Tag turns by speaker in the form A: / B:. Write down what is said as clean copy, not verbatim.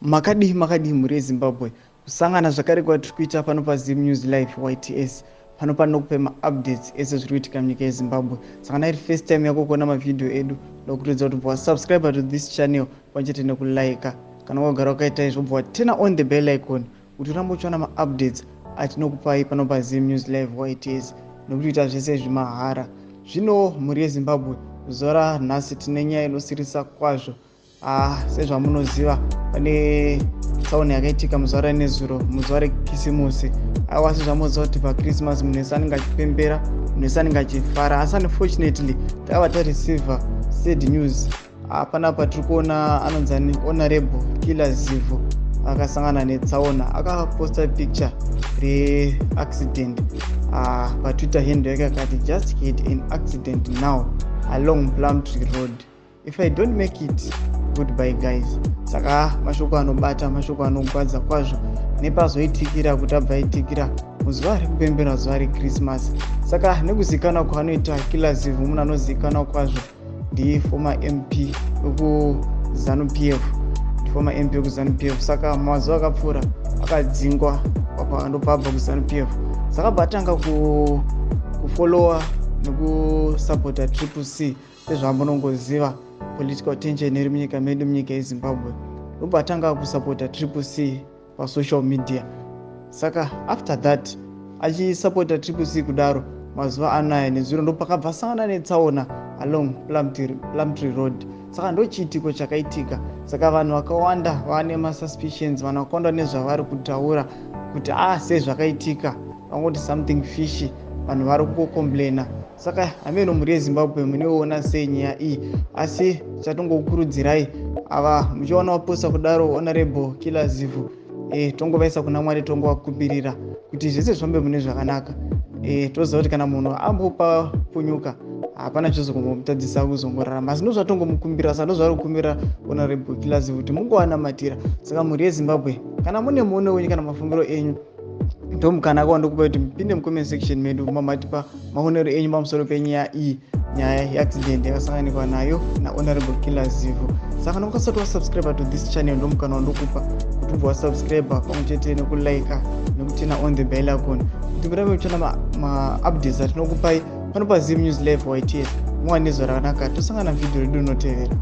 A: Makadii makadii mhuri yeZimbabwe, kusangana zvakare kwatiri kuita pano paZim News Live YTS. Pano panokupai maupdates ese zviri kuitika munyika yeZimbabwe. Saka na iri first time yako kuona mavhidhiyo edu, ndokurudzira kuti ubva wasubscribe to this channel pamwe chete nekulike. Kana wagara wakaita izvo, ubva waturn on the bell icon kuti urambe uchiona maupdates atinokupai pano paZim News Live YTS, nekuti kuita zvese zvimahara. Zvino mhuri yeZimbabwe, zuva ranhasi tine nyaya inosirisa kwazvo. Ah, sezvamunoziva, pane tsaona yakaitika muzuva ranezuro, muzuva rekisimusi. Aiwa, sezvamunoziva kuti paChristmas munhu wese anenge achipembera, munhu wese anenge achifara, asi unfortunately takabva tareceiva sad news. Ah, panapa tiri kuona anonzi ani, Honorable Killer Zivhu, akasangana netsaona. Akaposta picture reaccident paTwitter handle yake, akati, "Just had an accident now along Plumtree Road. If I don't make it, goodbye guys." Saka mashoko anobata, mashoko anogwadza kwazvo, nepazoitikira kuti abva aitikira muzuva rekupembera zuva reChristmas. Saka nekuzikanwa kwaanoita Killer Zivhu, munhu anozivikanwa kwazvo, ndiformer MP wekuZANU PF, ndiformer MP wekuZANU PF. Saka mazuva akapfuura akadzingwa, ndobva abva kuZANU PF. Saka bva atanga kufollowa nekusapota Triple C. Sezvamunongoziva, political tension iri munyika medu, munyika yeZimbabwe, ndobva atanga kusapota Triple C pasocial media. Saka after that, achisapota Triple C kudaro, mazuva anaya nezuro ndopakabva sangana netsaona along Plumtree Road. Saka ndo chiitiko chakaitika. Saka vanhu vakawanda vane masuspicions, vanhu vakawanda nezvavari kutaura kuti a ah, sei zvakaitika, vangoti something fishy, vanhu vari kungocomplaina. Saka hameno, mhuri yeZimbabwe, munoiona sei nyaya iyi? Asi chatongokurudzirai, ava muchiona vaposta kudaro Honorable Killer Zivhu, tongovaisa kuna Mwari, tongovakumbirira kuti zvese zvifambe mune zvakanaka. Toziva kuti kana munhu ambopa punyuka, hapana chizokumbomutadzisa kuzongorarama, asi ndozvatongomukumbira. Saka ndozvari kukumbira Honorable Killer Zivhu kuti mungowanamatira. Saka mhuri yeZimbabwe, kana mune muono wenyu kana mafungiro enyu, ndomukana akawandokupa kuti mupinde mucomment section medu, mamatipa maonero enyu pamusoro penyaya iyi, nyaya yeaccident yakasanganikwa nayo naHonorable Killer Zivhu. Saka kana ukasati wasubscribe to this channel, ndomukana wandokupa kuti ubva wasubscribe pamwe chete nekulike nekuturn on the bell icon kuti murambe muchiona maupdates atinokupai pano paZim News Live YTS. Muwane zuva rakanaka, tosangana vhidhiyo redu rinotevera.